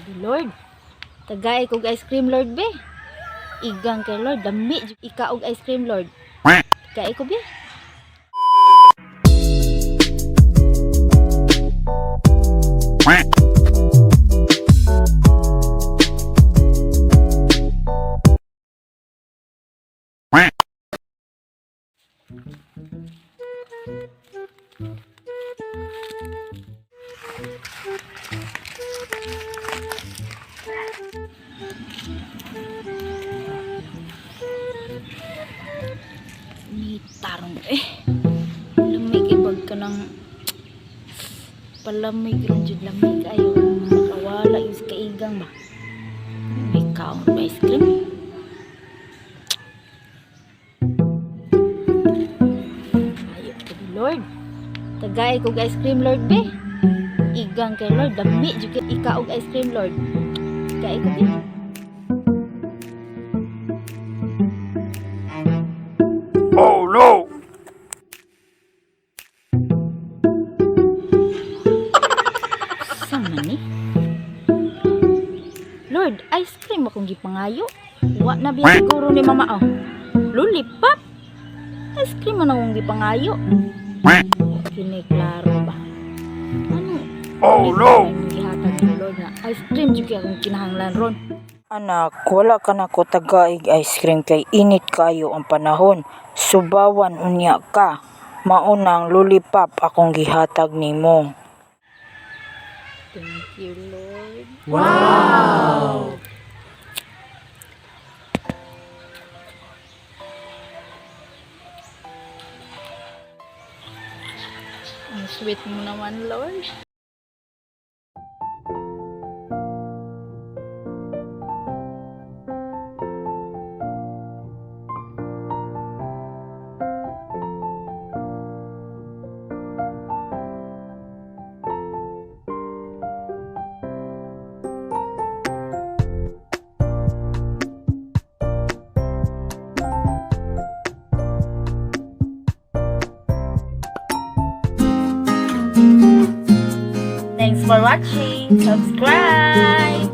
Di, Lord. Tagay kog ice cream, Lord, be. Igang kay Lord, dami jud ika og ice cream, Lord. Tagay ko, be. Ni tarong eh. Lamig ibag ka ng palamig ron jud, lamig kayo. Makawala yung kaigang ba. May kaon ba ice cream? Ayo ko di, Lord. Tagay kog ice cream, Lord, be. Igang kay Lord, dami jud kay ika og ice cream, Lord. Tagay ko, be. Oh no! Sama ni? Lord, ice cream akong gipangayo. Wa na biya siguro ni mama oh. Lollipop. Ice cream man akong gipangayo. Kini klaro ba? Ano? Oh no! Ang gihatag ni Lord nga ice cream jud kay akong kinahanglan ron. Anak, wala ka na ko tagaig ice cream kay init kayo ang panahon. Subawan unya ka. Maunang lollipop akong gihatag nimo. Thank you, Lord. Wow! Ang sweet mo naman, Lord. Thanks for watching. Subscribe!